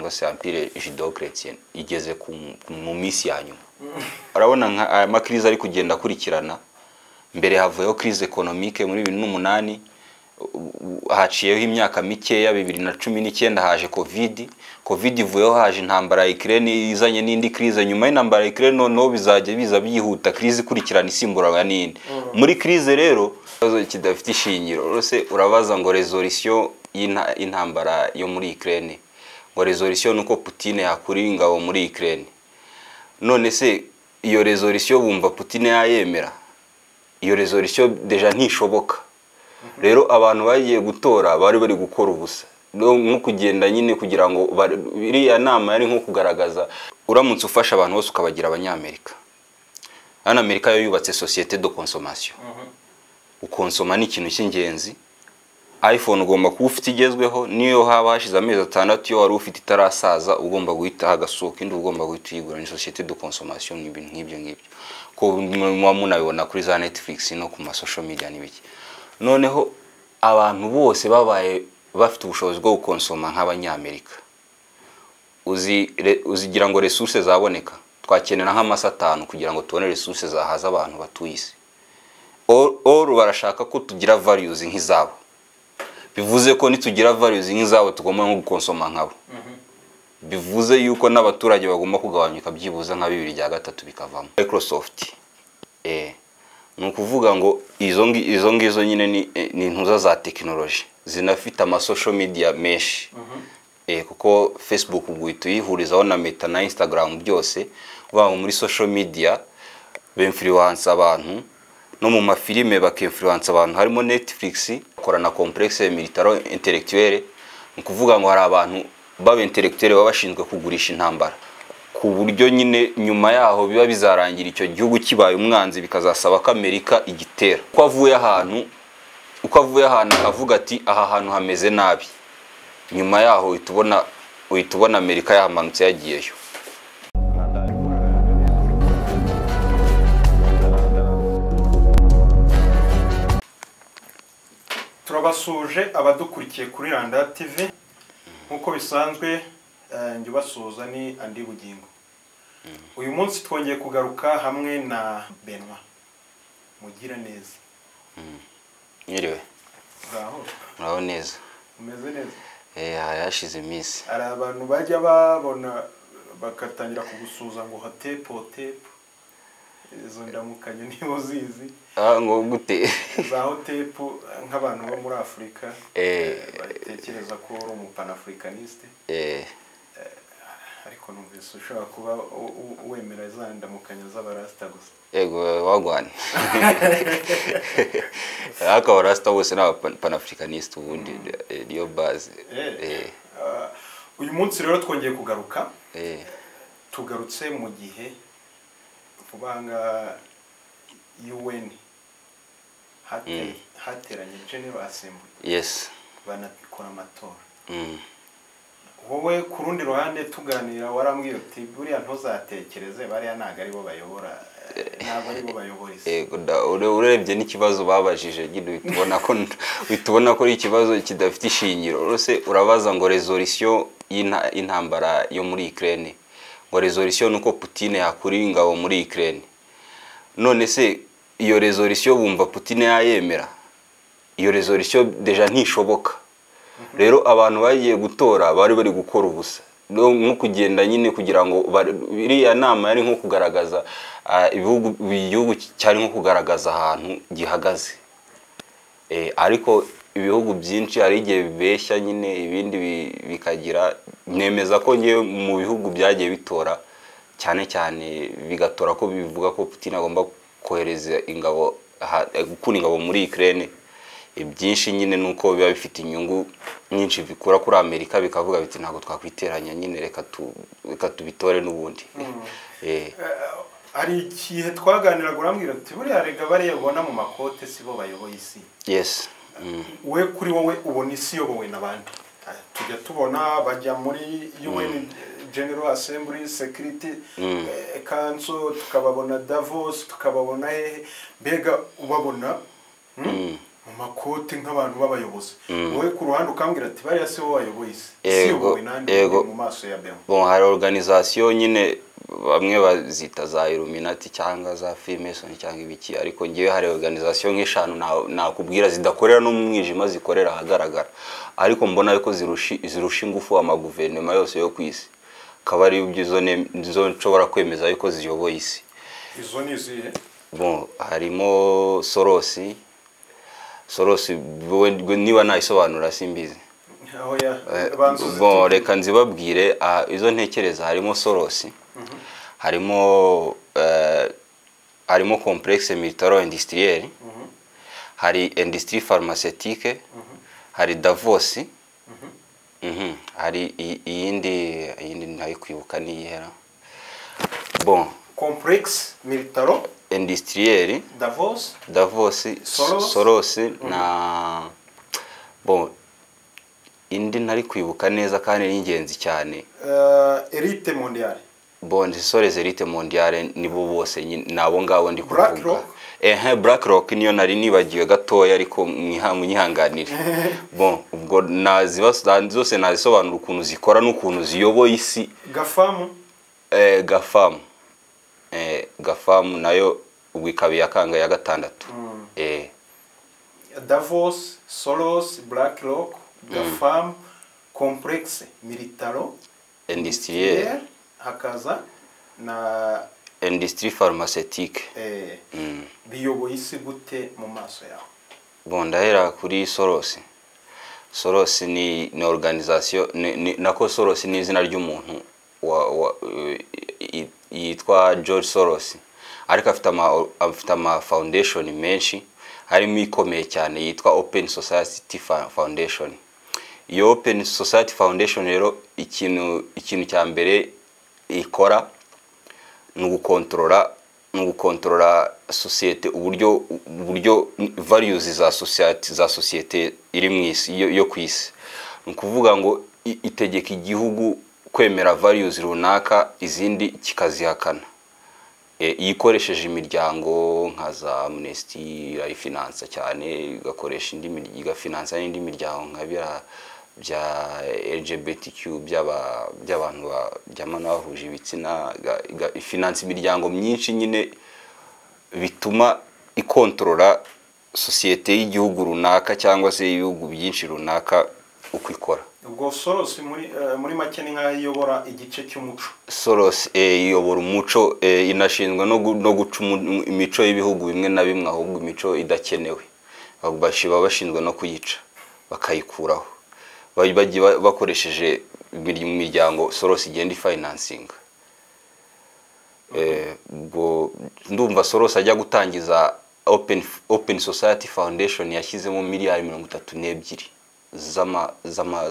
Cyangwa se empire judéo-chrétien igeze mu minsi ya nyuma. Urabona nka aya ma crises ari kugenda akurikirana. Mbere havuyeho crise économique muri 2008, haciyeho imyaka mikeya, 2019 haje Covid. Covid ivuyeho haje intambara ya Ukraine izanye n'indi crise. Nyuma y'intambara ya Ukraine noneho bizajya biza byihuta, crise ikurikirana isimburana n'indi. Muri crise rero ikibazo kidafite ishingiro rwose. Urabaza ngo résolution y'intambara yo muri Ukraine, ngo résolution nuko Putin yakura ingabo muri Ukraine. None se iyo résolution bumva Putin yayemera? Iyo résolution déjà ntishoboka. Rero abantu bagiye gutora bari bari gukora ubusa. Nko kugenda nyine kugira ngo iriya nama yari nko kugaragaza, uramutse ufasha abantu bose ukabagira Abanyamerika. Hano Amerika yo yubatse société de consommation. Ukonsoma ni ikintu cy'ingenzi. iPhone ugomba kuba ufite igezweho, niyo haba hashize amezi 6, iyo wari ufite itarasaza ugomba guhita hagasohoka indi, ugomba guhita uyigura. Ni société de consommation, ni ibintu nk'ibyo ngibyo ko muba munabibona kuri za Netflix no ku ma social media n'ibiki. Noneho abantu bose babaye bafite ubushobozi bwo gukonsoma nk'Abanyamerika, uzigira ngo ressources zaboneka? Twakenera nk'amasa 5 kugira ngo tubone ressources zahaza abantu batuye isi. Or barashaka ko tugira values nk'izabo. Bivuze ko nitugira values nk'izabo tugomba nko gukonsoma nkabo. Bivuze yuko n'abaturage bagomba kugabanyuka byibuze nka 2/3 bikavamo. Microsoft, ni ukuvuga ngo izo ngizo nyine ni intuza za tekinoloji zinafite ama social media menshi, kuko Facebook ubwo uhita uyihurizaho na Meta na Instagram byose. Uvuga ngo muri social media bemfluence abantu, no mu mafilime bakemfluence abantu, harimo Netflix. Bakora na complexe militaro intellectuelle. Ni ukuvuga ngo hari abantu baba intellectuel baba bashinzwe kugurisha intambara, ku buryo nyine nyuma yaho biba bizarangira icyo gihugu kibaye umwanzi, bikazasaba ko Amerika igitera. Uko avuye ahantu akavuga ati: "Aha hantu hameze nabi", nyuma yaho uhita ubona Amerika yahamanutse yagiyeyo. Turabasuje abadukurikiye kuri Randa TV. Nk'uko bisanzwe, njye ubasuhuza ni Andi Bugingo. Uyu munsi twongeye kugaruka hamwe na Benoit Mugira neza. Mwiriwe. Uraho? Muraho neza. Umeze neza? Hari hashize iminsi. Hari abantu bajya babona bagatangira kugusuhuza ngo hotepu hotepu. Izo ndamukanyo niba uzizi? Ah, ngo gute? Za hotepu, nk'abantu bo muri Afurika batekereza ko uri umupanafricaniste, ariko numvise ushobora kuba wemera za ndamukanyo z'abarasita gusa. Yego, wagwan. Ariko abarasita bose ni abapanafricaniste ubundi, niyo base. Ah, uyu munsi rero twongeye kugaruka. Tugarutse mu gihe vuba aha ngaha UN hateranye General Assembly, banakora amatora. Wowe ku rundi ruhande tuganira warambwiye uti: "Buriya ntuzatekereze, bariya ntabwo aribo bayobora, ntabwo aribo bayobora isi." Yego, urebye n'ikibazo babajije nyine uhita ubona ko ari ikibazo kidafite ishingiro rwose. Urabaza ngo résolution y'intambara yo muri Ukraine, ngo résolution nuko Putin yakura ingabo muri Ukraine. None se iyo résolution bumva Putin yayemera? Iyo résolution déjà ntishoboka. Rero abantu bagiye gutora bari bari gukora ubusa. Nko kugenda nyine kugira ngo iriya nama yari nko kugaragaza, ibihugu, igihugu cyari nko kugaragaza ahantu gihagaze. Ariko ibihugu byinshi hari igihe bibeshya nyine, ibindi bikagira. Nemeza ko ngewe mu bihugu byagiye bitora, cyane cyane bigatora ko bivuga ko Putin agomba kohereza ingabo, gukura ingabo muri Ukraine, ibyinshi nyine nuko biba bifite inyungu nyinshi bikura kuri Amerika, bikavuga biti: "Ntabwo twakwiteranya nyine, reka tubitore n'ubundi." Hari igihe twaganiraga urambwira uti: "Buriya rega bariya ubona mu makote si bo bayoboye isi." We kuri wowe ubona isi iyobowe n'abandi? Tujya tubona bajya muri UN General Assembly, Security Council, tukababona Davos, tukababona hehe, mbega ubabona mu makote nk'abantu b'abayobozi, wowe ku ruhande ukambwira ati bariya si bo bayoboye isi. Isi iyobowe nande mu maso ya Bemo? Bon, hari organisation nyine bamwe bazita za Illuminati cyangwa za Freemason cyangwa ibiki, ariko ngewe hari organisation nk'eshanu nakubwira zidakorera no mu mwijima, zikorera ahagaragara, ariko mbona yuko zirusha ingufu amaguverinoma yose yo ku isi, akaba ari izo nshobora kwemeza yuko ziyoboye isi. Izo ni izihe? Bon, harimo Soros. Soros niba nayisobanura simbizi. Bon, reka nzibabwire izo ntekereza. Harimo Soros, harimo complexe militaro industriel, hari industrie pharmaceutique, hari Davos, hari iyindi ntayikwibuka niyihera. Bon, complexe militaro industriel, Davos, Soros na bon indi ntari kwibuka neza kandi ni ingenzi cyane, elite mondiale. Bon, Soros elite mondiale nibo bose nabo ngabo ndi kuvuga. BlackRock niyo nari nibagiwe gatoya, ariko munyihanganire. Bon, ubwo naziba zose nazisobanura ukuntu zikora n'ukuntu ziyoboye isi. GAFAM, GAFAM, GAFAM nayo ubwo ikaba iya kanga ya gatandatu. Davos, Soros, BlackRock, GAFAM, complexe militaro industriel, hakaza na industrie pharmaceutique. Biyoboye isi gute mu maso yawe? Bon, ndahera kuri Soros. Soros ni organisation, nako Soros ni izina ry'umuntu yitwa George Soros, ariko afite ama foundation menshi, harimo ikomeye cyane yitwa Open Society Foundation. Iyo Open Society Foundation rero ikintu cya mbere ikora ni ugukontorora societe, uburyo values za societe iri mu isi yo ku isi. Ni ukuvuga ngo itegeka igihugu kwemera values runaka, izindi kikazihakana. Ikoresheje imiryango nka za Amnesty irayifinansa cyane, igakoresha indi igafinansa n'indi miryango nka bya LGBTQ by'abantu byamana bahuje ibitsina, ifinansa imiryango myinshi nyine, bituma ikontorora societe y'igihugu runaka cyangwa se ibihugu byinshi runaka uko ikora. Ubwo Soros muri make ni nkaho iyobora igice cy'umuco. Soros iyobora umuco, inashinzwe no guca imico y'ibihugu bimwe na bimwe, ahubwo imico idakenewe baba bashinzwe no kuyica bakayikuraho, bakoresheje imiryango Soros igenda ifinansinga. Ubwo ndumva Soros ajya gutangiza Open Society Foundation yashyizemo miliyari 32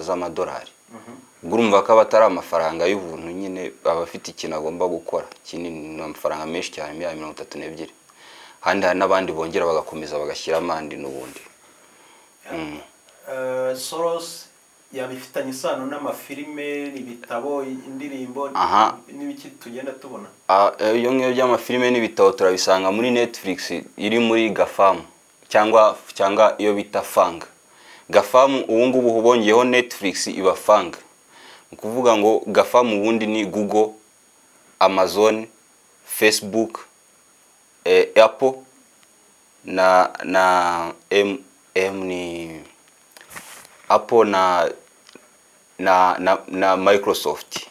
z'amadolari. Ubwo urumva ko abatari amafaranga y'ubuntu nyine, aba afite ikintu agomba gukora kinini, ni amafaranga menshi cyane, miliyari 32. Handi hari n'abandi bongera bagakomeza bagashyira amandi n'ubundi. Soros yabifitanye isano n'amafilime, ibitabo, indirimbo n'ibiki tugenda tubona. Iyo ngiyo by'amafilime n'ibitabo turabisanga muri Netflix iri muri GAFAM cyangwa iyo bita FANG. GAFAM ubu ngubu bongeyeho Netflix iba FANG. Ni ukuvuga ngo GAFAM ubundi ni Google, Amazon, Facebook, Apple na M ni Apple na Microsoft.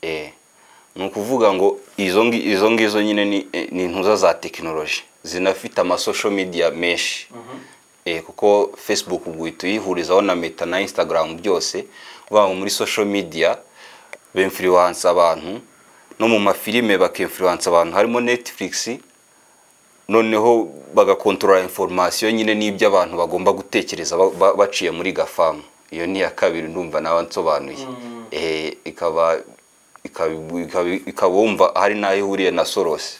Ni ukuvuga ngo izo ngizo nyine ni intuza za technology zinafite ama social media menshi. Kuko Facebook ubwo tuyihurizaho na Meta na Instagram byose, uvuga ngo muri social media bemfluence abantu, no mu mafilime bakemfluence abantu, harimo Netflix, noneho bagakontorora information nyine n'ibyo abantu bagomba gutekereza baciye muri GAFAM. Iyo ni ya kabiri ndumva nawe nsobanuye. Ikaba wumva hari naho ihuriye na Soros.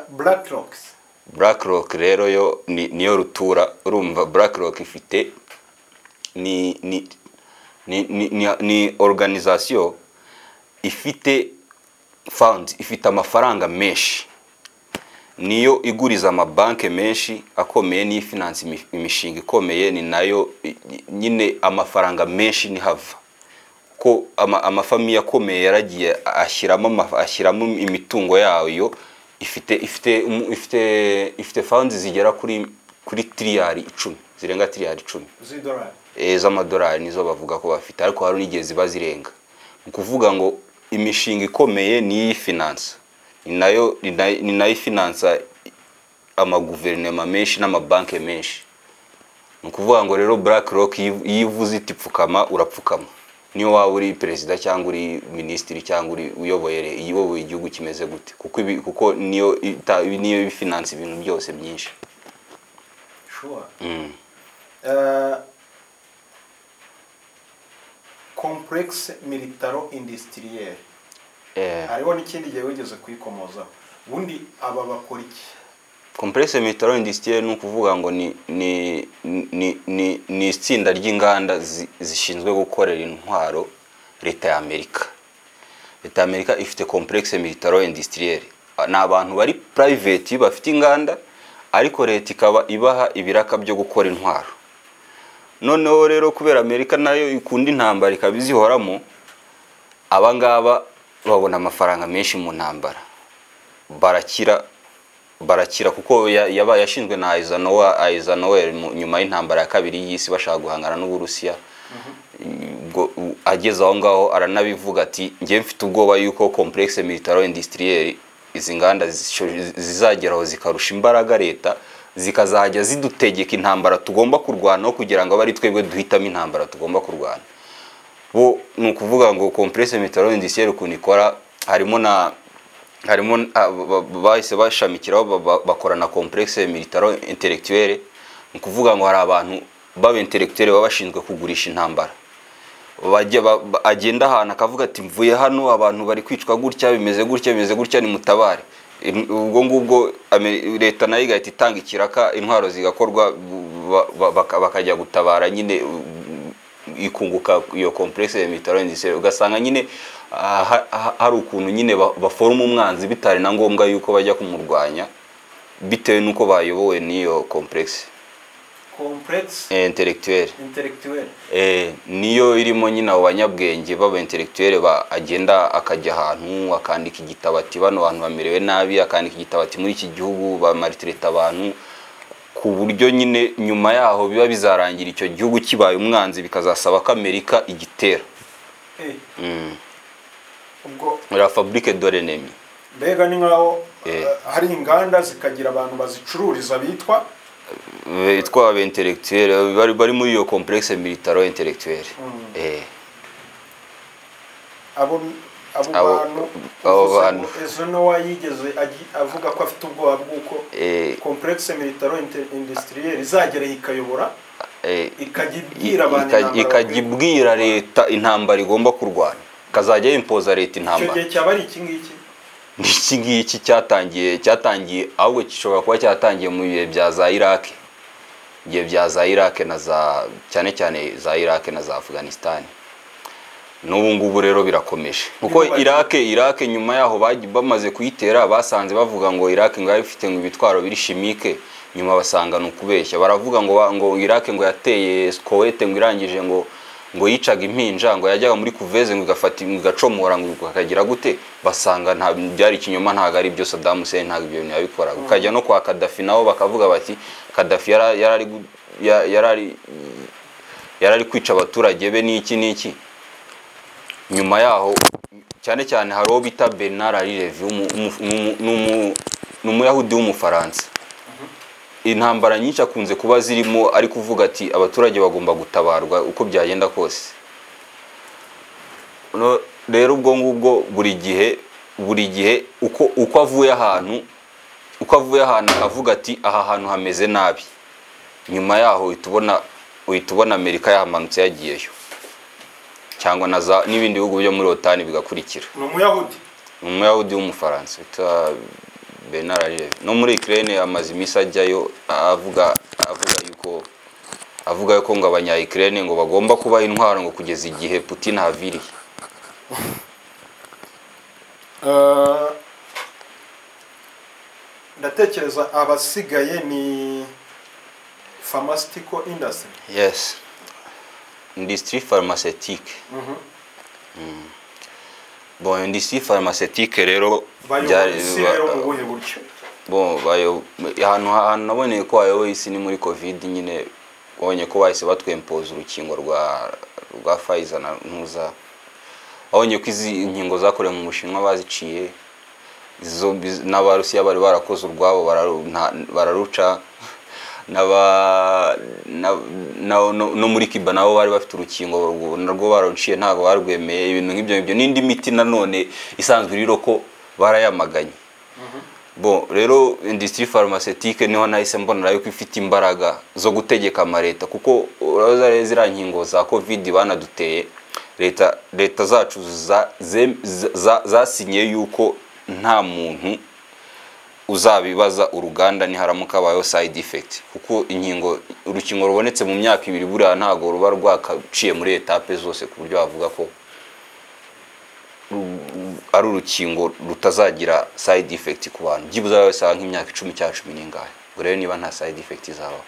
BlackRock. BlackRock rero yo niyo rutura. Urumva BlackRock ifite ni organisation ifite funds, ifite amafaranga menshi. Niyo iguriza amabanki menshi akomeye, niyo ifinansa imishinga ikomeye, ni nayo nyine amafaranga menshi nihava ko amafamiye akomeye yaragiye ashyiramo imitungo yayo ifite funds zigera kuri tiriyari 10, zirenga tiriyari 10 z'idolari, z'amadolari nizo bavuga ko bafite, ariko hari n'igihe ziba zirenga. Ni ukuvuga ngo imishinga ikomeye niyo ifinansa, ni nayo ifinansa amaguverinoma menshi n'amabanki menshi. Ni ukuvuga ngo rero BlackRock iyo ivuze iti pfukama, urapfukama, niyo waba uri perezida cyangwa uri minisitiri cyangwa uri uyoboye igihugu kimeze gute, kuko niyo ifinansa ibintu byose byinshi. Sure. Complexe militaro industriel. Hariho n'ikindi gihe wigeze kuyikomozaho. Ubundi aba bakora iki? Complexe militaro industriel ni ukuvuga ngo ni itsinda ry'inganda zishinzwe gukorera intwaro leta ya Amerika. Leta ya Amerika ifite complexe militaro industriel. Ni abantu bari private bafite inganda, ariko leta ikaba ibaha ibiraka byo gukora intwaro. Noneho rero kubera Amerika nayo ikunda intambara ikaba izihoramo, abangaba babona amafaranga menshi mu ntambara, barakira kuko yabaye yashinzwe na Eisenhower nyuma y'intambara ya kabiri y'isi bashaka guhangana n'Uburusiya. Ageze aho ngaho aranabivuga ati ngiye mfite ubwoba yuko complexe militaro industriel, izi nganda zizageraho zikarusha imbaraga leta, zikazajya zidutegeka intambara tugomba kurwana kugira ngo abari twebwe duhitamo intambara tugomba kurwana. Bo ni ukuvuga ngo complexe militaro industriel ukuntu ikora, harimo bahise bashamikiraho bakora na complexe militaro intellectuelle. Ni ukuvuga ngo hari abantu baba intellectuelle baba bashinzwe kugurisha intambara, bajya agenda ahantu akavuga ati mvuye hano abantu bari kwicwa gutya, bimeze gutya, bimeze gutya, ni mutabare. Ubwo ngubwo leta nayo igahita itanga ikiraka, intwaro zigakorwa, bakajya gutabara nyine, ikunguka iyo complexe militaro industrielle. Ugasanga nyine hari ukuntu nyine baforoma umwanzi bitari na ngombwa yuko bajya kumurwanya, bitewe nuko bayobowe n'iyo complexe intellectuelle. Niyo irimo nyine abo banyabwenge baba intellectuelle agenda akajya ahantu akandika igitabo ati bano bantu bamerewe nabi, akandika igitabo ati muri iki gihugu bamaltreta abantu, ku buryo nyine nyuma yaho biba bizarangira icyo gihugu kibaye umwanzi, bikazasaba ko Amerika igitera. Ubwo la fabrique de l'ennemi. Mbega ni nkaho hari inganda zikagira abantu bazicururiza bitwa aba intellectuel bari muri iyo complexe militaro intellectuel. Abo bantu Eisenhower yigeze avuga ko afite ubwoba bw'uko complexe militaro industriel izagera ikayobora, ikajya ibwira leta intambara igomba kurwana, kazajya impoza leta intambara. Icyo gihe cyaba ari iki ngiki? Iki ngiki cyatangiye ahubwo gishobora kuba cyatangiye mu bihe bya za Iraq, igihe bya za Iraq na za cyane cyane za Iraq na za Afghanistan. N'ubu ngubu rero birakomeje, kuko Iraq nyuma yaho bamaze kuyitera basanze bavuga ngo Iraq ngo ifite ngo ibitwaro biri chimique, nyuma basanga nukubeshya, baravuga ngo Iraq ngo yateye Kuwait ngo irangije ngo yicaga impinja, ngo yajyaga muri kuveze ngo igafata igacomora ngo akagira gute, basanga nta byari ikinyoma, ntago ari byo Saddam Hussein ntago ibyo bintu yabikora. Ukajya no kwa Gaddafi nabo bakavuga bati Gaddafi yarari kwica abaturage be n'iki n'iki. Nyuma yaho cyane cyane hari uwo bita Bernard Levy, n'umuyahudi w'umufaransa. Intambara nyinshi akunze kuba zirimo ari kuvuga ati abaturage bagomba gutabarwa uko byagenda kose. Rero ubwo ngubwo buri gihe uko avuye ahantu avuga ati aha hantu hameze nabi, nyuma yaho uhita ubona Amerika yahamanutse yagiyeyo, cyangwa n'ibindi bihugu byo muri OTAN bigakurikira. Ni umuyahudi w'umufaransa witwa Bernard Levy. No muri Ukraine amaze iminsi ajyayo avuga yuko ngo abanya Ukraine ngo bagomba kuba intwaro ngo kugeza igihe Putin ahaviriye. Ndatekereza abasigaye ni pharmaceutical industry. Yes, industrie pharmaceutique. Bon, industrie pharmaceutique rero Bayoboye isi rero mu buhe buryo? Bon, bayo ahantu naboneye ko bayoboye isi ni muri COVID nyine, babonye ko bahise batwempoza urukingo rwa Pfizer na ntuza, babonye ko izi nkingo zakorewe mu Bushinwa baziciye, izo n'Abarusiya bari barakoze urwabo bararuca, no muri Cuba nabo bari bafite urukingo narwo baruciye, ntabwo barwemeye, ibintu nk'ibyo ngibyo. N'indi miti nanone isanzwe iri ko barayamaganye. Bon, rero industrie pharmaceutique niho nahise mbonera yuko ifite imbaraga zo gutegeka amareta, kuko uraza rero ziriya nkingo za COVID banaduteye, leta zacu zasinye yuko nta muntu uzabibaza uruganda niharamuka habayeho side effect, kuko inkingo urukingo rubonetse mu myaka 2 buriya ntago ruba rwakaciye muri etape zose ku buryo bavuga ko ari urukingo rutazagira side effect ku bantu, byibuze basanga nk'imyaka 10 cyangwa 10 n'ingahe. Ubwo rero niba nta side effect izabaho,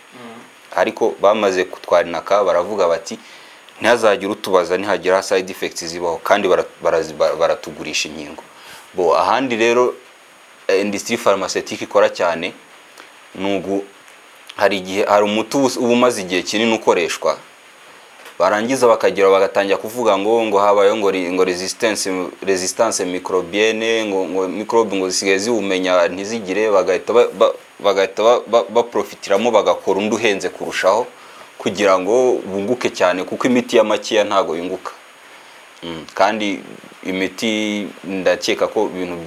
ariko bamaze kutwarinaka baravuga bati ntihazagire utubaza nihagira side effect zibaho, kandi baratugurisha inkingo. Bo ahandi rero industrie pharmaceutique ikora cyane nugu hari igihe hari umuti uba umaze igihe kinini ukoreshwa, barangiza bakagera bagatangira kuvuga ngo habayeho ngo resistance microbienne, ngo microbe ngo zisigaye ziwumenya ntizigire, bagahita baprofitiramo bagakora undi uhenze kurushaho kugira ngo bunguke cyane, kuko imiti ya makiya ntago yunguka. Kandi imiti ndakeka ko ibintu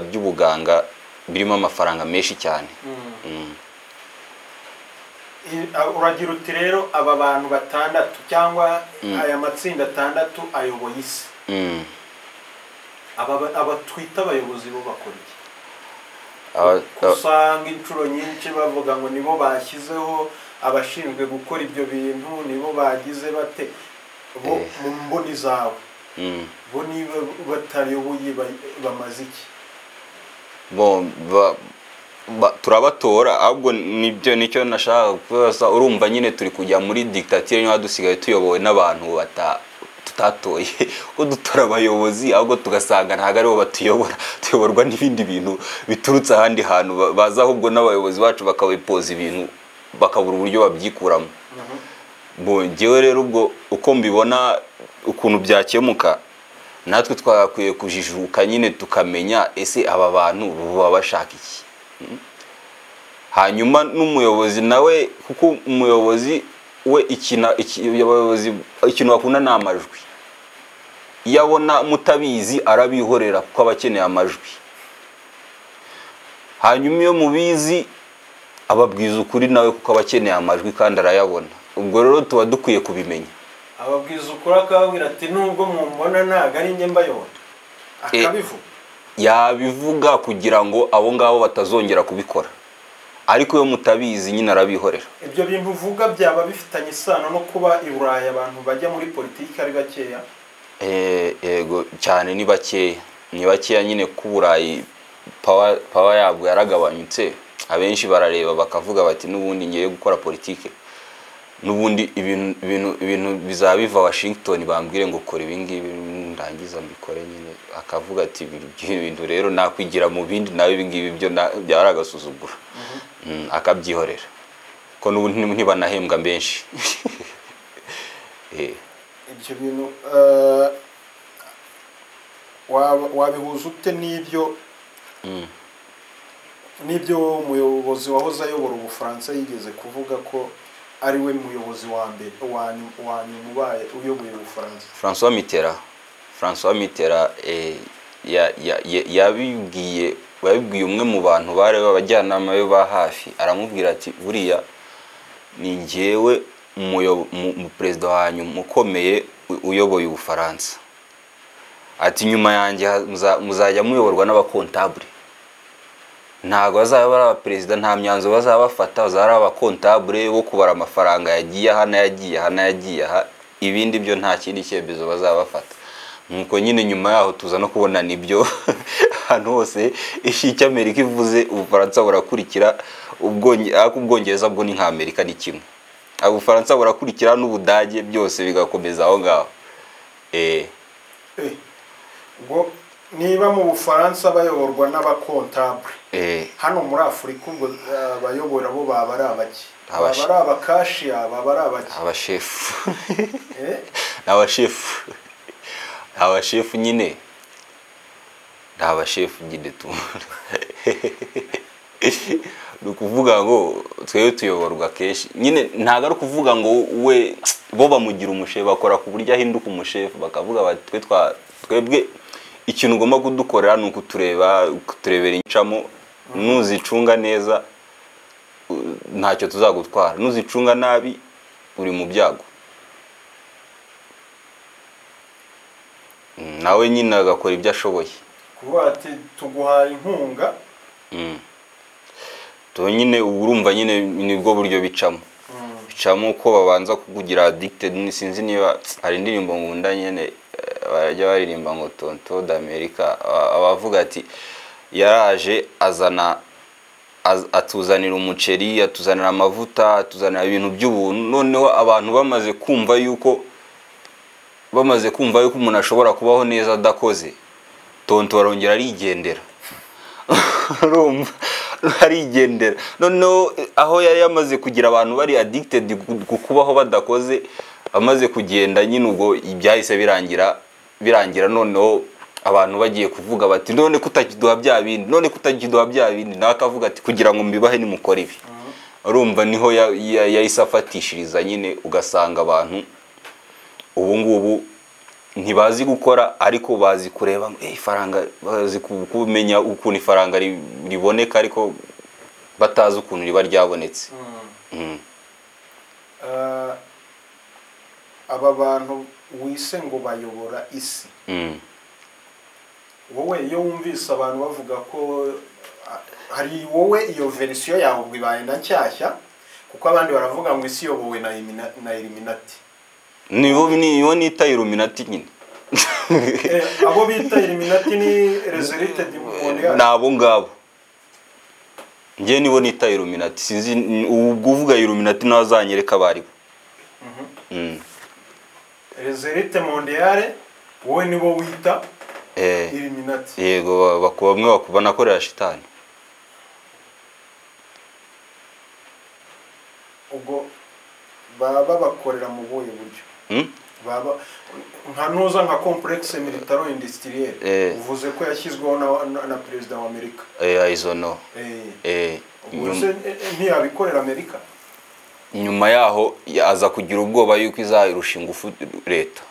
by'ubuganga birimo amafaranga menshi cyane. Uragira uti rero aba bantu batandatu cyangwa aya matsinda atandatu ayoboye isi, aba twita abayobozi bo bakora iki? Usanga inshuro nyinshi bavuga ngo nibo bashyizeho abashinzwe gukora ibyo bintu, nibo bagize bate, bo mu mboni zawe bo niba batayoboye bamaze iki? Bon, turabatora, ahubwo nibyo nicyo nashaka kubaza. Urumva nyine turi kujya muri dictature, niba dusigaye tuyobowe n'abantu tutatoye, ko dutora abayobozi ahubwo tugasanga ntago aribo batuyobora, tuyoborwa n'ibindi bintu biturutse ahandi hantu, baza ahubwo n'abayobozi bacu bakabipoza ibintu bakabura uburyo babyikuramo. Bon, njyewe rero ubwo uko mbibona ukuntu byakemuka, natwe twakwiye kujijuka nyine tukamenya ese aba bantu baba bashaka iki. Hanyuma n'umuyobozi nawe, kuko umuyobozi we ikintu bakunda ni amajwi, iyo abona mutabizi arabihorera kuko aba akeneye amajwi. Hanyuma iyo mubizi ababwiza ukuri nawe kuko aba akeneye amajwi kandi arayabona. Ubwo rero tuba dukwiye kubimenya. Ababwiza ukuri akababwira ati nubwo mumbona ntago ari njye mbayobora, akabivuga. Yabivuga kugira ngo abo ngabo batazongera kubikora, ariko iyo mutabizi nyine arabihorera. Ibyo bintu uvuga byaba bifitanye isano no kuba i Burayi abantu bajya muri politiki ari bakeya? Yego cyane, ni bakeya, ni bakeya nyine ku Burayi power yabwo yaragabanyutse. Abenshi barareba bakavuga bati n'ubundi ngiye gukora politiki, n'ubundi ibintu bizaba biva Washington bambwire ngo kora ibi ngibi ndangiza mbikore nyine. Akavuga ati ibintu rero nakwigira mu bindi nawe ibi ngibi byo byari agasuzuguro, akabyihorera ko n'ubundi ntibanahembwa benshi. Ibyo bintu wabihuza ute n'ibyo n'ibyo umuyobozi wahoze ayobora Ubufaransa yigeze kuvuga ko ari we muyobozi wa mbere wa nyuma ubaye uyoboye Ubufaransa? François Mitterrand yabibwiye umwe mu bantu bari abajyanama be ba hafi, aramubwira ati buriya ni njyewe perezida wanyu mukomeye uyoboye Ubufaransa, ati nyuma yanjye muzajya muyoborwa n'abakontabule, ntago bazaba ari abaperezida, nta myanzuro bazaba bafata, bazaba ari abakontabule bo kubara amafaranga yagiye aha n'ayagiye aha n'ayagiye aha, ibindi byo nta kindi cyemezo bazaba bafata. Nuko nyine nyuma yaho tuza no kubona nibyo Ahantu hose icyo Amerika ivuze Ubufaransa burakurikira, ariko Ubwongereza bwo ni nka Amerika, ni kimwe. Ubufaransa burakurikira n'Ubudage, byose bigakomeza aho ngaho. Ubwo niba mu Bufaransa bayoborwa n'abakontabule, hano muri Afurika ubwo abayobora bo baba ari abaki? Baba ari abakashiya, baba ari abaki? Abashefu. Abashefu. Abashefu nyine. Abashefu nyine tu. Ni ukuvuga ngo twebwe tuyoborwa kenshi nyine, ntabwo ari ukuvuga ngo we bo bamugira umushefu, bakora ku buryo ahinduka umushefu, bakavuga bati twebwe ikintu ugomba kudukorera ni ukutureba, kuturebera incamo, nuzicunga neza ntacyo tuzagutwara, nuzicunga nabi uri mu byago. Nawe nyine agakora ibyo ashoboye. Kuvuga ati tuguhaye inkunga, nyine urumva nyine nibwo buryo bicamo. Bicamo ko babanza kukugira addicted. Sinzi niba hari indirimbo ngunda nyine bajya baririmba ngo Tonto d'Amerika, abavuga ati yaraje azana atuzanira umuceri, atuzanira amavuta, atuzanira ibintu by'ubuntu. Noneho abantu bamaze kumva yuko umuntu ashobora kubaho neza adakoze, Tonto arongera arigendera. Urumva arigendera. Noneho aho yari yamaze kugira abantu bari addicted ku kubaho badakoze, amaze kugenda nyine ubwo ibyahise birangira. Noneho abantu bagiye kuvuga bati none kutakiduha bya bindi, none kutakiduha bya bindi, nawe akavuga ati kugira ngo mbibahe nimukora ibi. Urumva niho yahise afatishiriza nyine, ugasanga abantu ubu ngubu ntibazi gukora ariko bazi kureba ifaranga, bazi kumenya ukuntu ifaranga riboneka ariko batazi ukuntu riba ryabonetse. Aba bantu wise ngo bayobora isi, wowe iyo wumvise abantu bavuga ko hari wowe iyo verisiyo yawe ubwo ibaye na nshyashya, kuko abandi baravuga ngo isi iyobowe na Illuminati. Nibo nita Illuminati nyine. Abo bita Illuminati ni Resurrected Mondial. Nabo ngabo ngiye nibo nita Illuminati. Sinzi ubwo uvuga Illuminati nazanyereka bari bo. Resurrected Mondial wowe nibo wita Illuminati. Yego, bamwe bakubona korera shitani. Ubwo baba bakorera mu buhe buryo? Baba nka nuza nka complexe militaro industriel, uvuze ko yashyizweho na president wa Amerika. Izono. Ntiyabikorera Amerika. Nyuma yaho aza kugira ubwoba yuko izarusha ingufu leta.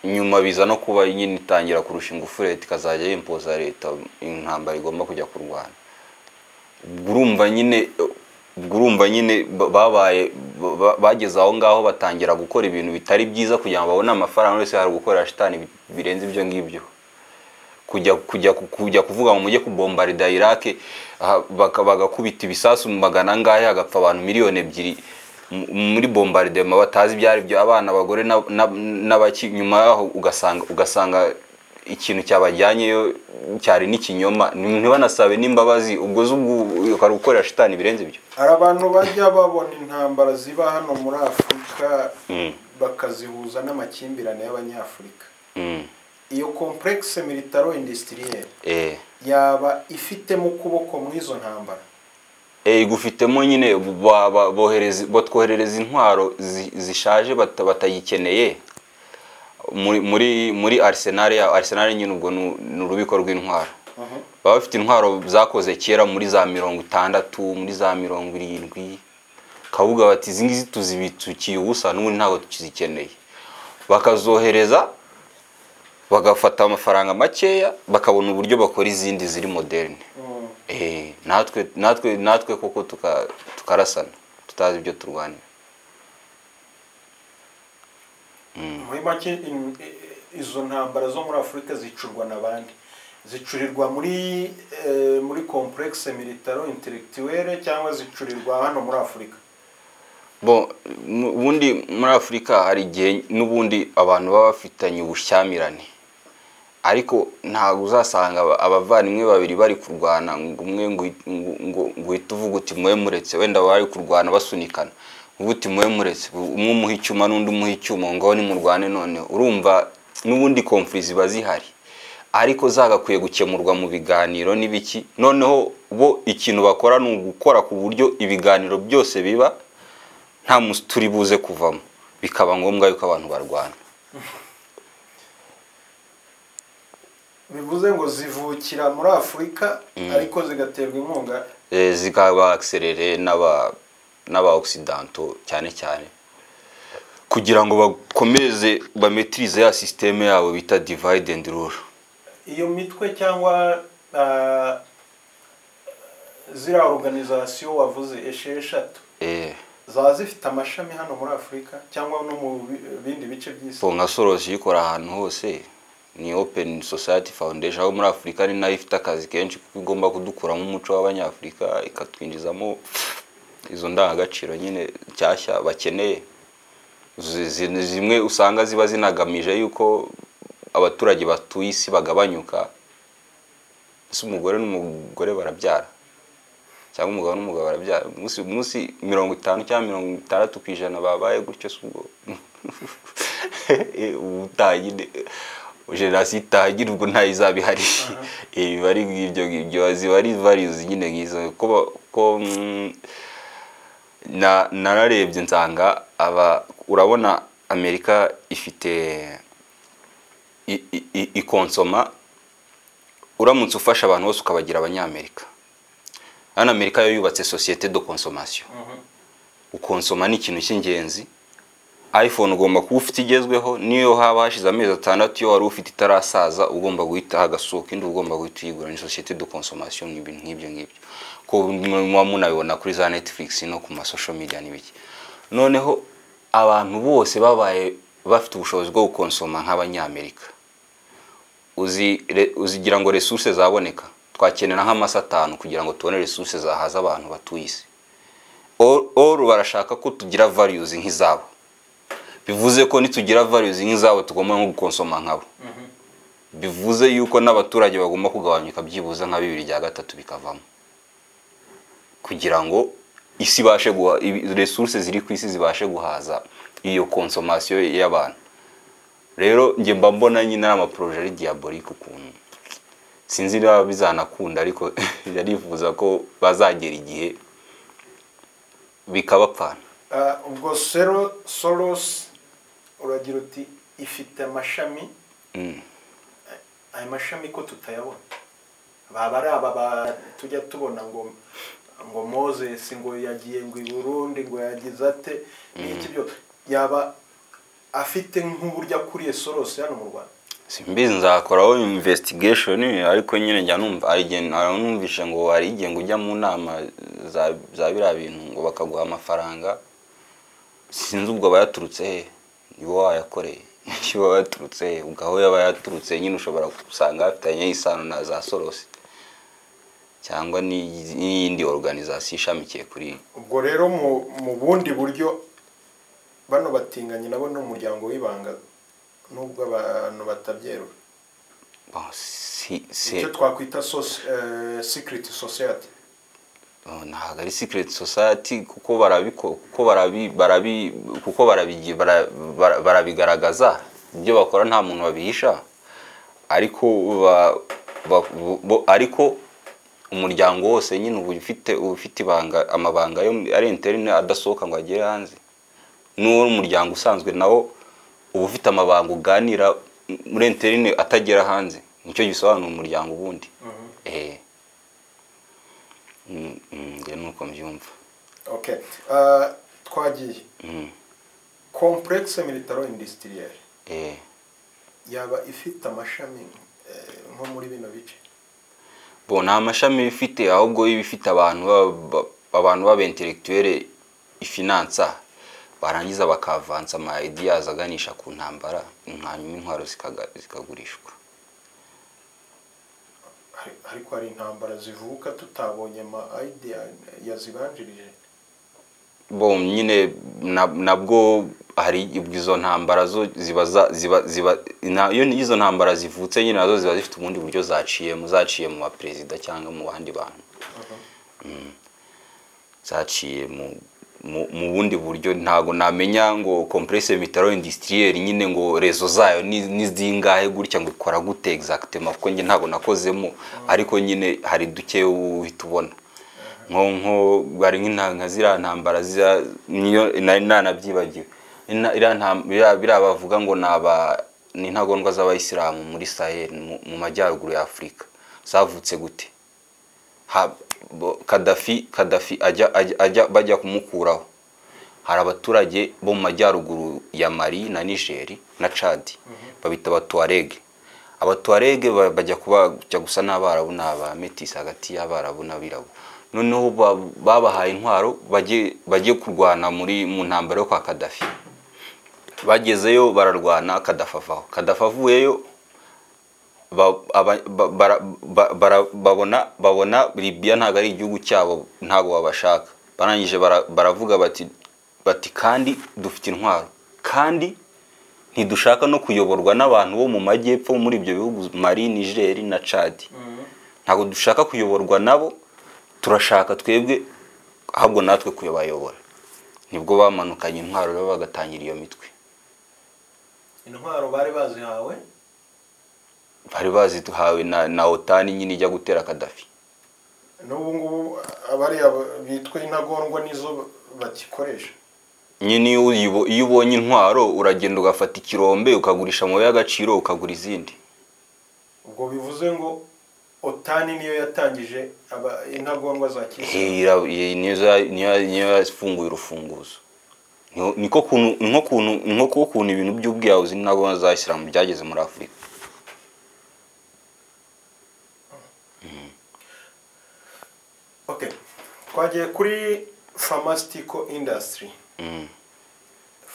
Nyuma biza no kuba nyine itangira kurusha ingufu leta, ikazajya yimpoza leta intambara igomba kujya kurwana. Urumva nyine babaye bageze aho ngaho batangira gukora ibintu bitari byiza kugira ngo babone amafaranga. Wese hari gukora shitani birenze ibyo ngibyo. Kujya kuvuga ngo mujye kubombarida Iraq, bagakubita ibisasu mu magana angahe hagapfa abantu 2 miliyoni muri bombardement batazi ibyari byo, abana, abagore n'abaki. Nyuma yaho ugasanga ikintu cyabajyanyeyo cyari n'ikinyoma, ntibanasabe n'imbabazi. Ubwo zubwo gukorera shitani birenze ibyo. Hari abantu bajya babona intambara ziba hano muri Afurika bakazihuza n'amakimbirane y'Abanyafurika. Iyo complexe militaro industriel yaba ifitemo ukuboko mu izo ntambara? Igufitemo nyine, batwoherereza intwaro zishaje batayikeneye muri arsenal ya arsenal nyine. Ubwo ni urubiko rw'intwaro. Baba bafite intwaro zakoze kera muri za 60, muri za 70, kavuga bati izi ngizi tuzibitukiye ubusa n'ubundi ntabwo tukizikeneye. Bakazohereza bagafata amafaranga makeya, bakabona uburyo bakora izindi ziri moderne. Natwe koko tukarasana tutazi ibyo turwanira. Muri make izo ntambara zo muri Afurika zicurwa n'abandi, zicurirwa muri complexe militaro intellectuelle cyangwa zicurirwa hano muri Afurika? Bon, ubundi muri Afurika hari igihe n'ubundi abantu baba bafitanye ubushyamirane. Ariko ntabwo uzasanga abavandimwe babiri bari kurwana ngo umwe ngo uhite uvuga uti mwe muretse, wenda bari kurwana basunikana, uvuga uti mwe muretse, umwe umuha icyuma n'undi umuha icyuma ngo nimurwane. None urumva n'ubundi conflit ziba zihari, ariko zagakwiye gukemurwa mu biganiro n'ibiki. Noneho bo ikintu bakora ni ugukora ku buryo ibiganiro byose biba nta turi buze kuvamo, bikaba ngombwa yuko abantu barwana. Bivuze ngo zivukira muri Afurika ariko zigaterwa inkunga, zikaba accéléré n'aba occidentaux cyane cyane, kugira ngo bakomeze bamaîtrise ya système yabo bita divide and rule. Iyo mitwe cyangwa ziriya organisation wavuze 6 zaba zifite amashami hano muri Afurika cyangwa no mu bindi bice by'isi? Nka Soros ikora ahantu hose, ni Open Society Foundation. Aho muri Afurika ni nayo ifite akazi kenshi, kuko igomba kudukuramo umuco w'Abanyafurika ikatwinjizamo izo ndangagaciro nyine nshyashya bakeneye. Zimwe usanga ziba zinagamije yuko abaturage batuye isi bagabanyuka. Ese umugore n'umugore barabyara, cyangwa umugabo n'umugabo barabyara? Munsi 50 cyangwa 60% babaye gutyo, si ubwo ubutaha nyine génération itaha ubwo ntayo izaba ihari. Biba ari nk'ibyo ngibyo, ziba ari values nyine nk'izo. Ko nararebye nsanga aba, urabona Amerika ifite ikonsoma, uramutse ufasha abantu bose ukabagira Abanyamerika. Hano Amerika yo yubatse société de consommation. Ukonsoma ni ikintu cy'ingenzi. iPhone ugomba kuba ufite igezweho, niyo haba hashize amezi 6, iyo wari ufite itarasaza ugomba guhita hagasohoka indi, ugomba guhita uyigura. Ni société de consommation, ni ibintu nk'ibyo ngibyo, ko muba munabibona kuri za Netflix no ku ma social media n'ibiki. Noneho abantu bose babaye bafite ubushobozi bwo gukonsoma nk'Abanyamerika, uzigira ngo resources zaboneka, twakenera nk'amasa 5 kugira ngo tubone resources zahaza abantu batuye isi. Or barashaka ko tugira values nk'izabo, bivuze ko nitugira values nk'izabo tugomba nko gukonsoma nkabo. Bivuze yuko n'abaturage bagomba kugabanyuka byibuze nka 2/3 bikavamo, kugira ngo isi ibashe guha resources ziri ku isi zibashe guhaza iyo consommation y'abantu. Rero njye mba mbona nyine ari amaprojet ari diabolique ukuntu, sinzi niba bizanakunda, ariko yarifuza ko bazagera igihe bikabapfana. Ubwo Soros uragira uti ifite amashami, aya mashami ko tutayabona, baba ari aba tujya tubona ngo Moses ngo yagiye ngo i Burundi ngo yagize ate n'iki byose, yaba afite nk'uburyo akuriye Soros hano mu Rwanda? Simbizi, nzakoraho investigation, ariko nyine njya numva hari igihe numvishe ngo hari igihe ngo ujya mu nama za biriya bintu ngo bakaguha amafaranga, sinzi ubwo bayaturutse he, nibo wayakoreye, nibo bayaturutse he, ubwo aho yaba yaturutse nyine ushobora gusanga hafitanye isano na za Soros cyangwa n'iyindi organisation ishamikiye kuri. Ubwo rero mu bundi buryo bano batinganye nabo ni umuryango w'ibanga, nubwo abantu batabyerura, icyo twakwita secret society. Ntabwo ari secret society, kuko barabigaragaza ibyo bakora, nta muntu babihisha, ariko ariko umuryango wose nyine uba ufite ibanga, amabanga yo ari interne adasohoka ngo agere hanze. N'uwo umuryango usanzwe nawo uba ufite amabanga uganira muri interne atagera hanze, nicyo gisobanura umuryango ubundi. Nge nuko mbyumva. Okay, twagiye complexe militaro industriel yaba ifite amashami nko muri bino bice? Bo nta mashami ifite, ahubwo ibifite abantu baba intellectuel ifinansa, barangiza bakavansa ama ideas aganisha ku ntambara, hanyuma intwaro zikagurishwa. Ariko hari intambara zivuka tutabonye ama idea yazibanjirije. Bo nyine nabwo hari izo ntambara zo ziba ziba iyo izo ntambara zivutse nyine nazo ziba zifite ubundi buryo zaciye mu baperezida cyangwa mu bandi bantu. Zaciye mu bundi buryo, ntago namenya ngo complexe militaro industriel nyine ngo rezo zayo ni zingahe gutya ngo ikora gute exactement, kuko nge ntago nakozemo, ariko nyine hari duke uhita ubona nko bari nk'intanga ziriya ntambara niyo nari nanabyibagiwe biriya bavuga ngo ni intagondwa z'abayisilamu muri Sahel mu majyaruguru ya Afurika zavutse gute? Kadafi ajya bajya kumukuraho, hari abaturage bo mu majyaruguru ya Mali na Niger na Chad babita abatuareg. Abatuareg bajya kuba gusa n'abarabu n'aba metis hagati y'abarabu n'abirabura. Noneho babahaye intwaro bagiye kurwana mu ntambara yo kwa Kadafi. Bagezeyo bararwana, Kadafi avaho. Kadafi avuyeyo babona Libya ntago ari igihugu cyabo, ntago babashaka. Barangije baravuga bati kandi dufite intwaro, kandi ntidushaka no kuyoborwa n'abantu bo mu majyepfo muri ibyo bihugu Mali, Niger na Chad. Ntago dushaka kuyoborwa nabo, turashaka twebwe ahubwo natwe kuyobayobora. Nibwo bamanukanye intwaro rero bagatangira iyo mitwe. Intwaro bari bazihawe? Bari bazihawe na OTAN nyine ijya gutera Kadafi. N'ubu ngubu abari bitwa intagondwa nizo bakikoresha. Nyine iyo ubonye intwaro uragenda ugafata ikirombe ukagurisha mu y'agaciro ukagura izindi. Ubwo bivuze ngo OTAN niyo yatangije intagondwa za kisilamu. Niyo yafunguye urufunguzo. Niko kuntu ibintu by'ubwiyahuzi n'intagondwa za isilamu byageze muri Afurika. Okay, twagiye kuri pharmaceutical industry.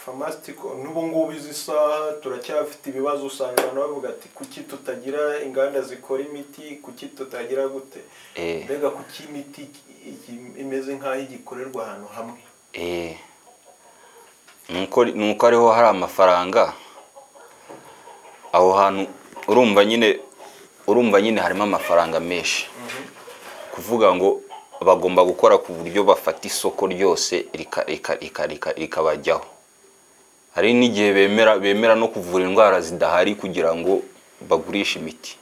Pharmaceutical n'ubu ngubu izi saha turacyafite ibibazo, usanga abantu bavuga ati kuki tutagira inganda zikora imiti, kuki tutagira gute, mbega kuki imiti imeze nk'aho igikorerwa ahantu hamwe. Nuko ariho hari amafaranga aho hantu, urumva nyine harimo amafaranga menshi. Kuvuga ngo bagomba gukora ku buryo bafata isoko ryose rikabajyaho. Hari n'igihe bemera no kuvura indwara zidahari kugira ngo bagurishe imiti.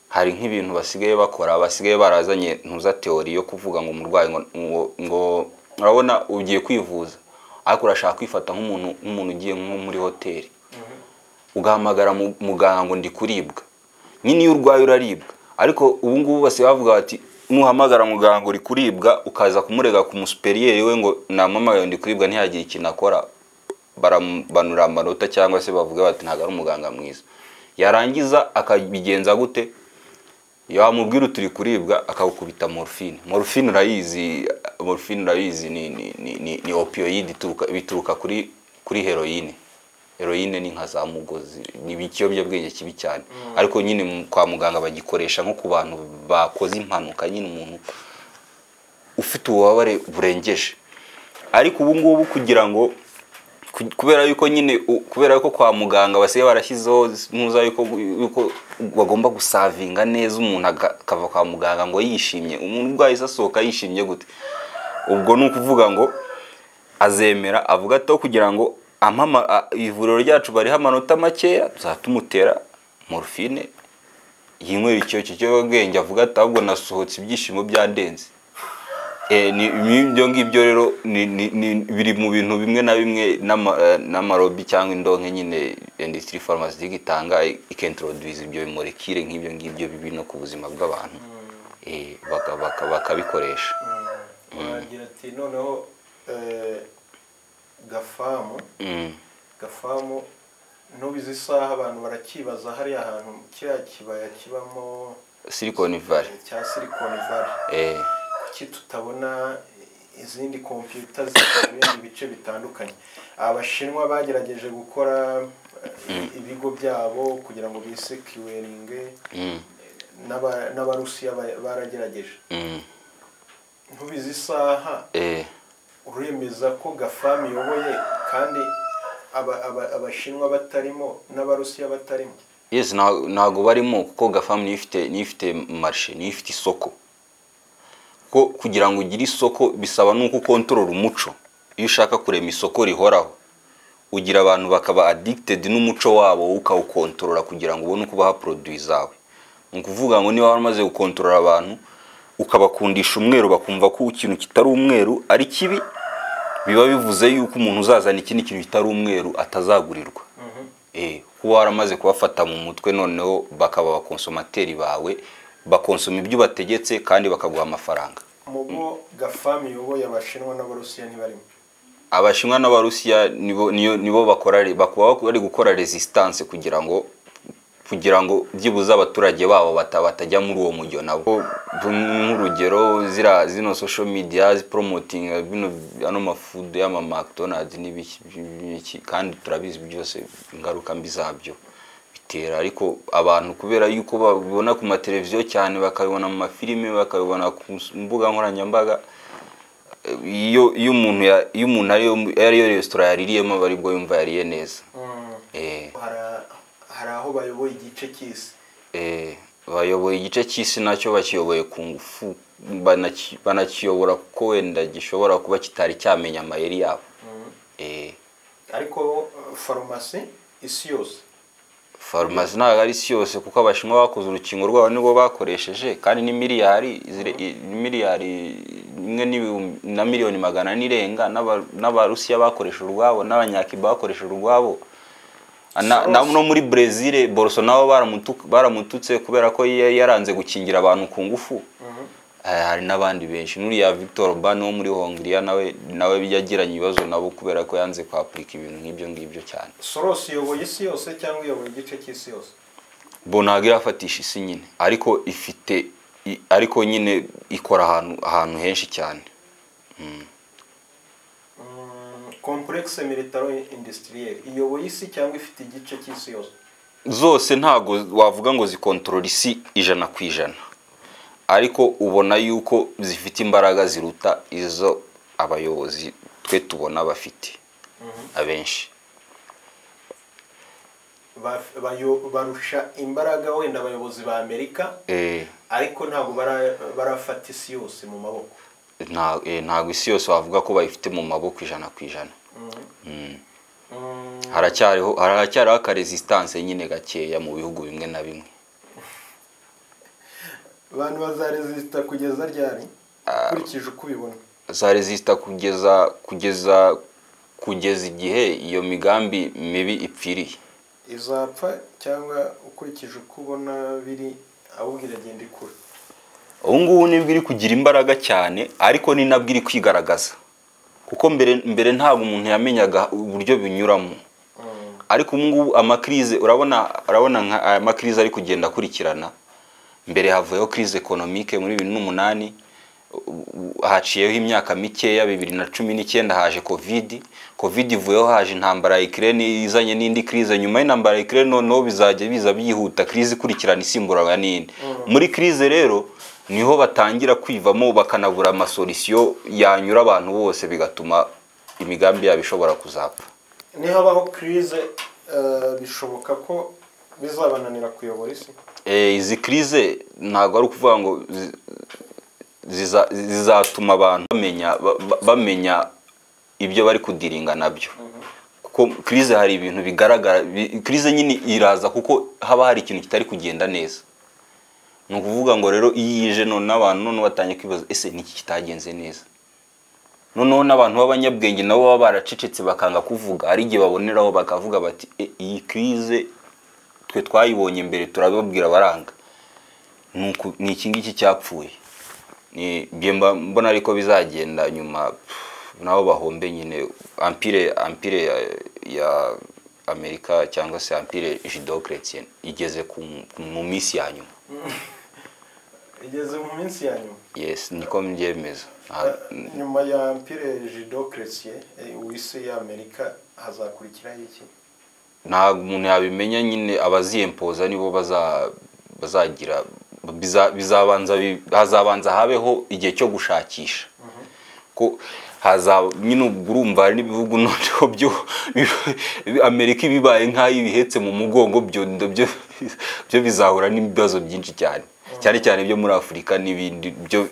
Hari nk'ibintu basigaye bakora, basigaye barazanye ntuza teori yo kuvuga ngo umurwayi ngo urabona ugiye kwivuza ariko urashaka kwifata nk'umuntu ugiye nko muri hoteli, ugahamagara muganga ngo ndi kuribwa. Nyine iyo urwaye uraribwa, ariko ubu ngubu bose bavuga bati nuhamagara muganga uri kuribwa ukaza kumurega ku musuperieri we ngo namamagaye ndi kuribwa ntihagire ikintu akora, barabanura amanota cyangwa se bavuga bati ntago ari umuganga mwiza. Yarangiza akabigenza gute? Yamubwira turi kuribwa akagukubita morphine. Morphine urayizi ni opioid bituruka kuri heroine. Heroine ni nka za mugozi, ni ikiyobyabwenge kibi cyane. Ariko nyine kwa muganga bagikoresha nko ku bantu bakoze impanuka, nyine umuntu ufite ububabare burengeje. Ariko ubu ngubu kugira ngo kubera yuko nyine kubera yuko kwa muganga basigaye barashyizeho ntuza yuko bagomba gusavinga neza umuntu akava kwa muganga ngo yishimye. Umuntu urwaye asohoka yishimye gute? Ubwo ni ukuvuga ngo azemera avuga ati kugira ngo ivuriro ryacu bariho amanota makeya tuzatumutera morphine yinywera icyo kiyobyabwenge, avuga ati ahubwo nasohotse ibyishimo byandenze. Ibyo ngibyo rero biri mu bintu bimwe na bimwe n'amarobi cyangwa indonke nyine industrie pharmaceutique itanga, ikintroduce ibyo molecule nk'ibyo ngibyo bibi no ku buzima bw'abantu, bakabikoresha. Wagira ati noneho Gafamu nubizi isaha abantu barakibaza hariya hantu kiriya kibaya kibamo Silicon Valley cya Silicon Valley, kuki tutabona izindi computer z'ibindi bice bitandukanye? Abashinwa bagerageje gukora ibigo byabo kugira ngo bisecuringe, n'abarusiya baragerageje. Ntubizi isaha Uremeza ko GAFAM iyoboye kandi Abashinwa batarimo n'Abarusiya batarimo? Yes, ntago barimo, kuko GAFAM niyo ifite marché, niyo ifite isoko. Ko kugira ngo ugire isoko bisaba nuko ukontorora umuco. Iyo ushaka kurema isoko rihoraho, ugira abantu bakaba addicted n'umuco wabo, ukawukontorora kugira ngo ubone uko ubaha produit zawe. Ni ukuvuga ngo niba waramaze gukontorora abantu, ukabakundisha umweru, bakumva ko ikintu kitari umweru ari kibi, biba bivuze yuko umuntu uzazana ikindi kintu kitari umweru atazagurirwa. Kuba waramaze kubafata mu mutwe, noneho bakaba abakonsomateri bawe, bakonsoma ibyo ubategetse kandi bakaguha amafaranga. Mu bo GAFAM iyoboye, Abashinwa n'Abarusiya ntibarimo? Abashinwa n'Abarusiya nibo bakora, bakuba bari gukora resistance kugira ngo byibuze abaturage babo batajya muri uwo mujyo nabo. Nk'urugero zino social media promoting bino ano mafood y'ama McDonald's n'ibiki, kandi turabizi byose ingaruka mbi zabyo bitera. Ariko abantu kubera yuko babibona ku mateleviziyo cyane, bakabibona mu mafilime, bakabibona ku mbuga nkoranyambaga, iyo umuntu ariyo restaurant yaririyemo aba aribwo yumva yariye neza. Hari aho bayoboye igice cy'isi. Bayoboye igice cy'isi, nacyo bakiyoboye ku ngufu, banakiyobora kuko wenda gishobora kuba kitari cyamenya amayeri yabo. Ariko farumasi isi yose, farumasi ntabwo ari isi yose, kuko Abashinwa bakoze urukingo rwabo nibwo bakoresheje, kandi ni miliyari 1 na miliyoni 400 irenga, n'Abarusiya bakoresha urwabo, n'Abanyakiba bakoresha urwabo. No muri Brazil Bolsonaro baramututse kubera ko yaranze gukingira abantu ku ngufu. Hari n'abandi benshi, nuriya Victor Orban wo muri Hongria nawe yagiranye ibibazo nabo kubera ko yanze kwapurika ibintu nk'ibyo ngibyo cyane. Soros iyoboye isi yose cyangwa iyoboye igice cy'isi yose? Bo ntabwo irafatisha isi nyine, ariko ifite, ariko nyine ikora ahantu henshi cyane. Complexe militaro industriel iyoboye isi cyangwa ifite igice cy'isi yose? Zose ntago wavuga ngo zikontorora isi 100%, ariko ubona yuko zifite imbaraga ziruta izo abayobozi twe tubona bafite abenshi. Barusha imbaraga wenda abayobozi ba Amerika, ariko ntago barafata isi yose mu maboko. Ntago isi yose wavuga ko bayifite mu maboko 100%. Haracyariho aka resistance nyine gakeya mu bihugu bimwe na bimwe. Abantu bazaresista kugeza ryari? Ukurikije uko ubibona, bazaresista kugeza igihe iyo migambi mibi ipfiriye. Izapfa cyangwa ukurikije uko ubona biri, ahubwo iragenda ikura? Ubu ngubu nibwo iri kugira imbaraga cyane, ariko ni nabwo iri kwigaragaza, kuko mbere ntabwo umuntu yamenyaga uburyo binyuramo. Ariko ubu ngubu amakrize, urabona nka aya makrize ari kugenda akurikirana. Mbere havuyeho crise économique muri 2008, haciyeho imyaka mikeya 2019 haje Covid ivuyeho haje intambara ya Ukraine izanye n'indi crise. Nyuma y'intambara ya Ukraine noneho bizajya biza byihuta, crise ikurikirana isimbura n'indi. Muri crise rero niho batangira kwivamo, bakanabura amasolution yanyura abantu bose, bigatuma imigambi yabo ishobora kuzapfa. Niho habaho crise, bishoboka ko bizabananira kuyobora isi. Izi crise ntabwo ari ukuvuga ngo zizatuma abantu bamenya ibyo bari kudiringa nabyo, kuko crise hari ibintu bigaragara. Crise nyine iraza kuko haba hari ikintu kitari kugenda neza. Ni ukuvuga ngo rero iyo ije none abantu none batangiye kwibaza ese niki kitagenze neza. Noneho n'abantu b'abanyabwenge nabo baba baracecetse bakanga kuvuga, hari igihe baboneraho bakavuga bati iyi crise twe twayibonye mbere turababwira baranga, ni iki ngiki cyapfuye. Ni mbona ariko bizagenda nyuma nabo bahombe nyine. Empire ya Amerika cyangwa se empire judo-chrétienne igeze mu minsi ya nyuma. Igeze mu minsi ya nyuma? Yes, niko mbyemeza. Nyuma ya empire judo-chrétienne w'isi ya Amerika hazakurikiraho iki? Ntabwo umuntu yabimenya nyine, abaziyempoza nibo bazagira, hazabanza habeho igihe cyo gushakisha. Ko Haza nyine ubwo urumva hari n'ibihugu noneho byo Amerika ibibaye nk'aho ibihetse mu mugongo, byo byo byo bizahura n'ibibazo byinshi cyane, cyane cyane byo muri Afurika n'ibindi byo,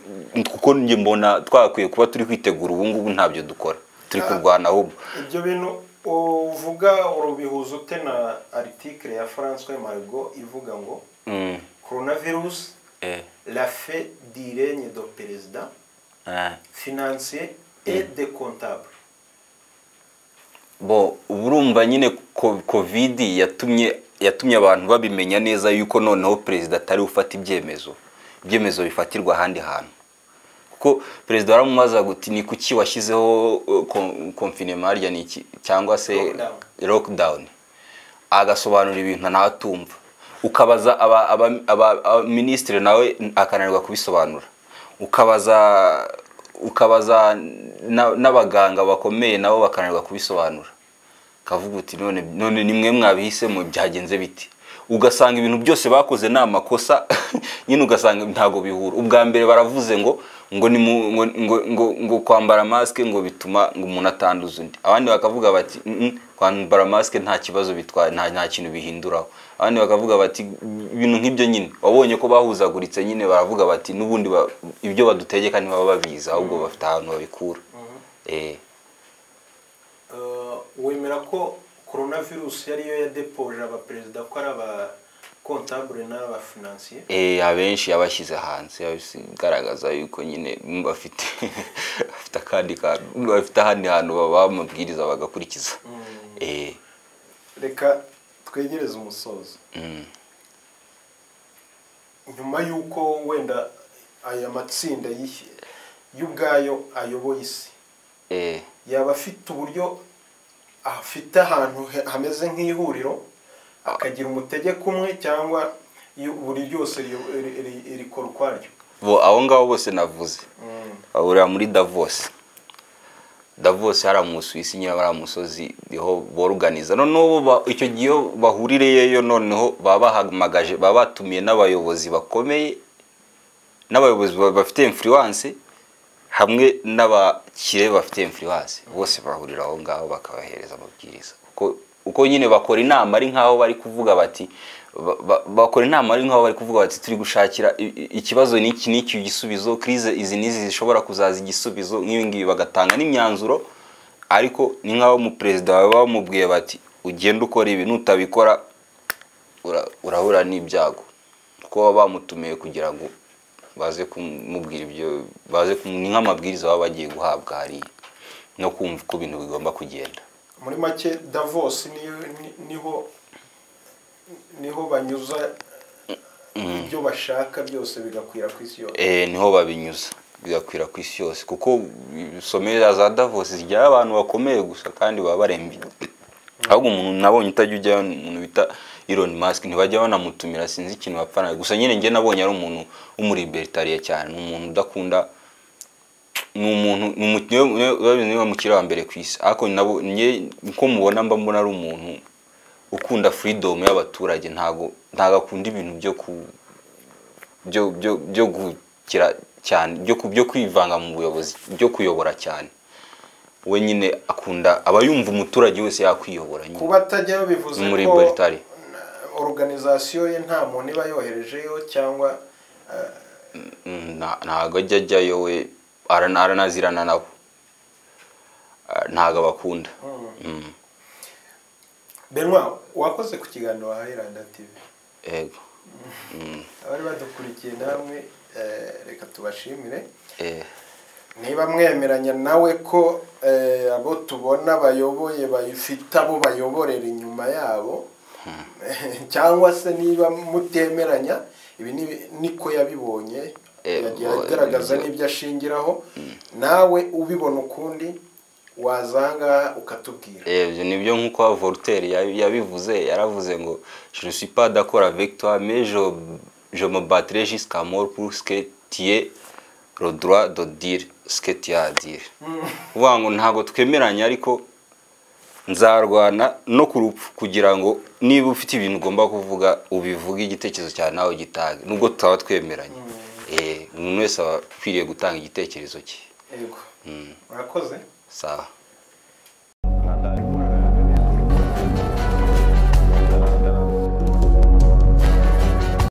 kuko njye mbona twakwiye kuba turi kwitegura ubu ngubu, ntabyo dukora, turi kurwana ahubwo. Ibyo bintu uvuga urubihuza ute na article ya François Marigot ivuga ngo "Coronavirus, la fin du règne de président financier et de comptable"? Bo ubu urumva nyine Covid yatumye abantu babimenya neza yuko noneho perezida atari ufata ibyemezo bifatirwa ahandi hantu, kuko perezida waramubaza guti: "Ni kuki washyizeho confinement harya ni iki?" cyangwa se Lockdown. Lockdown, agasobanura ibintu nawe atumva, ukabaza aba minisitiri nawe akananirwa kubisobanura, ukabaza n'abaganga bakomeye nabo bakananirwa kubisobanura, kavuga uti: None nimwe mwabihisemo, byagenze biti?" Ugasanga ibintu byose bakoze ni amakosa nyine, ugasanga ntabwo bihura. Ubwa mbere baravuze ngo ni mu- ngo, ngo, ngo, ngo kwambara masque ngo bituma ngo umuntu atanduza undi, abandi bakavuga bati: Kwambara masque nta kibazo bitwaye, nta kintu bihinduraho." Abandi bakavuga bati ibintu nk'ibyo nyine, wabonye ko bahuzaguritse nyine, baravuga bati n'ubundi ibyo badutegeka ntibaba babizi, ahubwo bafite ahantu babikura. Wemera ko coronavirus yariyo yadepoje abaperezida ko ari abacomptable n'abafinancier? Abenshi yabashyize hanze, igaragaza yuko nyine bafite akandi kantu, bafite ahandi hantu babaha amabwiriza bagakurikiza. Reka twegereze umusozo. Nyuma y'uko wenda aya matsinda y'ubwayo ayoboye isi, yaba afite uburyo afite ahantu hameze nk'ihuriro, akagira umutegeko umwe, cyangwa iyo buri ryose rikora ukwaryo? Bo abo ngabo bose navuze bahurira muri Davos. Davos hariya mu Suwisi nyine, bariya musozi niho boruganiza. Noneho icyo gihe iyo bahurireyo, noneho baba bahamagaje, baba batumiye n'abayobozi bakomeye, n'abayobozi bafite influence, hamwe n'abakire bafite influence, bose bahurira aho ngaho bakabahereza amabwiriza. Uko nyine bakora inama ari nk'aho bari kuvuga bati bakora inama ari nk'aho bari kuvuga bati: "Turi gushakira ikibazo n'iki n'iki igisubizo, crise izi n'izi zishobora kuzaza igisubizo nk'ibi ngibi", bagatanga n'imyanzuro. Ariko ni nk'aho umuperezida wawe bamubwiye bati: "Ugende ukora ibi, nutabikora urahura n'ibyago", kuko baba bamutumiye kugira ngo baze kumubwira ibyo baze ni nk'amabwiriza baba bagiye guhabwa hariya no kumva uko ibintu bigomba kugenda. Muri make, Davos niho banyuza ibyo bashaka byose bigakwira ku isi yose. Niho babinyuza bigakwira ku isi yose, kuko sommet za Davos zijyayo abantu bakomeye gusa kandi baba barembye. Ahubwo umuntu nabonye utajya ujyayo ni umuntu bita Elon Musk, ntibajya banamutumira, sinzi ikintu bapfana. Gusa nyine njye nabonye ari umuntu w'umuribertariye cyane, ni umuntu udakunda, ni umuntu niwe mukire wa mbere ku isi, ariko nabo njye uko mubona mba mbona ari umuntu ukunda freedom y'abaturage, ntago akunda ibintu byo ku byo byo byo gukira cyane, byo kwivanga mu buyobozi, byo kuyobora cyane. We nyine akunda aba yumva umuturage wese yakwiyobora nyine. Kuba atajyayo bivuze Muri ko libertari. organisation ye nta muntu iba yoherejeyo cyangwa? Ntago ajya ajyayo we, aranazirana nabo. Ntago abakunda. Benoit, wakoze ku kiganiro wahaye Rwanda TV. Yego. Abari badukurikiye namwe, reka tubashimire. Niba mwemeranya nawe ko abo tubona bayoboye bayifite abo bayoborera inyuma yabo, cyangwa se niba mutemeranya, ibi niko yabibonye, yagiye agaragaza n'ibyo ashingiraho. Nawe ubibona ukundi wazanga ukatubwira. Ibyo nibyo, nk'uko Voltaire yabivuze, yaravuze ngo: "Je ne suis pas d'accord avec toi, mais je me battrai jusqu'à mort pour que tu aies le droit de dire ce que tu as à dire." Kuvuga ngo ntabwo twemeranya, ariko nzarwana no ku rupfu kugira ngo niba ufite ibintu ugomba kuvuga ubivuge, igitekerezo cyawe nawe ugitange, nubwo tutaba twemeranya. Umuntu wese aba akwiriye gutanga igitekerezo cye. Yego, murakoze. Sawa.